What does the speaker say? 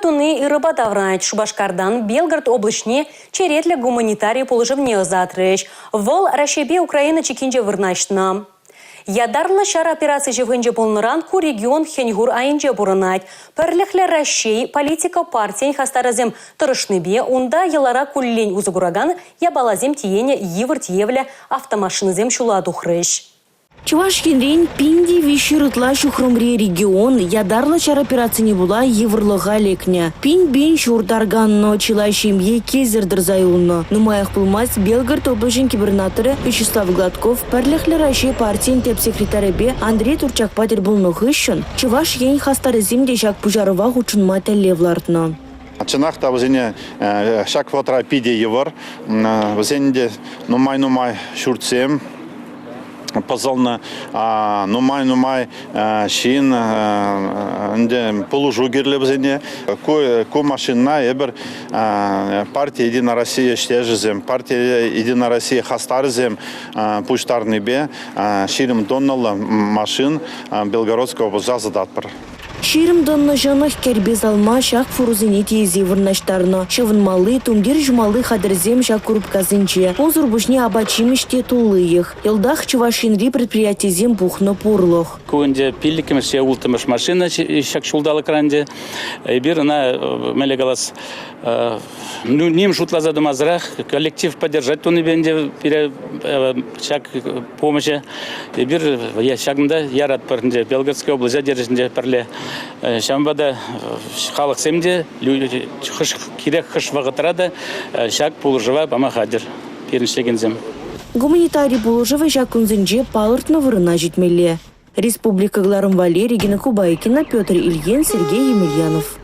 туни ырӑпа таврӑнать. Шупашкартан Белгород облаҫне черетлӗ гуманитари пулӑшӑвне ӑсатрӗҫ. Вӑл Раҫҫейпе Украина чиккинче вырнаҫнӑ. Ятарлӑ ҫар операци ҫывӑхӗнче пулнӑран ку регион хӗн-хур айӗнче пурӑнать. Пӗрлӗхлӗ Раҫҫей политика партийӗн хастарӗсем тӑрӑшнипе унта йӑлара куллен усӑ куракан япаласем тиенӗ йывӑр тиевлӗ автомашинӑсем ҫула тухрӗҫ. Чӑваш Енрен 1300 ытла ҫухрӑмри регион ятарлӑ ҫар операцине пула йывӑрлӑха лекнӗ. Пин-пин ҫурт арканнӑ, чылай ҫемье килсӗр тӑрса юлнӑ. Нумаях пулмасть Белгород облаҫӗн кӗпӗрнаторӗ Вячеслав Гладков Пӗрлӗхлӗ Раҫҫей партийӗн тӗп секретарӗпе Андрей Турчакпа тӗл пулнӑ хыҫҫӑн Чӑваш Ен хастарӗсем те ҫак пуҫарӑва хутшӑнма тӗллев лартнӑ. Чӑнах та вӗсене ҫак вӑхӑтра питӗ йывӑр. Вӗсен те нумай-нумай ҫуртсем пӑсӑлнӑ, нумай-нумай ҫын ӗнтӗ пулӑшу кирлӗ вӗсене. Ку машинӑна эпир парти «Единая Россия» ӗҫтешӗсем, парти «Единая Россия» хастарӗсем пуҫтарнипе 20 тоннӑллӑ машин Белгородская облаҫа ӑсататпӑр. 20 тонна ҫӑнӑх кӗрпе салма ҫак фурӑсене тиесе вырнаҫтарнӑ. Ҫӑвӑнмалли, тумтир ҫумалли хатӗрсем ҫак курупкасенче. Унсӑр пуҫне апат-ҫимӗҫ те туллиех. Йӑлтах Чӑваш Енри предприятисем пухнӑ пурлӑх. Ку ӗнтӗ пиллӗкмӗш е улттӑмӗш машина ҫак ҫулталӑкра ӗнтӗ. Эпир ӑна, мӗнле калас, ним шутласа тӑмасӑрах коллектив поддержать тунипе ӗнтӗ пире ҫак помощӗ. Эпир ҫакӑнта яратпӑр ӗнтӗ, Белгородская облаҫа держӗнче пӗрле. Ҫавӑнпа та халӑхсем те кирек хӑш вӑхӑтра та ҫак пулӑшӑва пама хатӗр пирӗн ӗҫлекенсем. Гуманитари пулӑшӑвӗ ҫак кунсенче палӑртнӑ вырӑна ҫитмелле. Республика кӑларӑм валли Регина Кубайкина, Петр Ильин, Сергей Емельянов.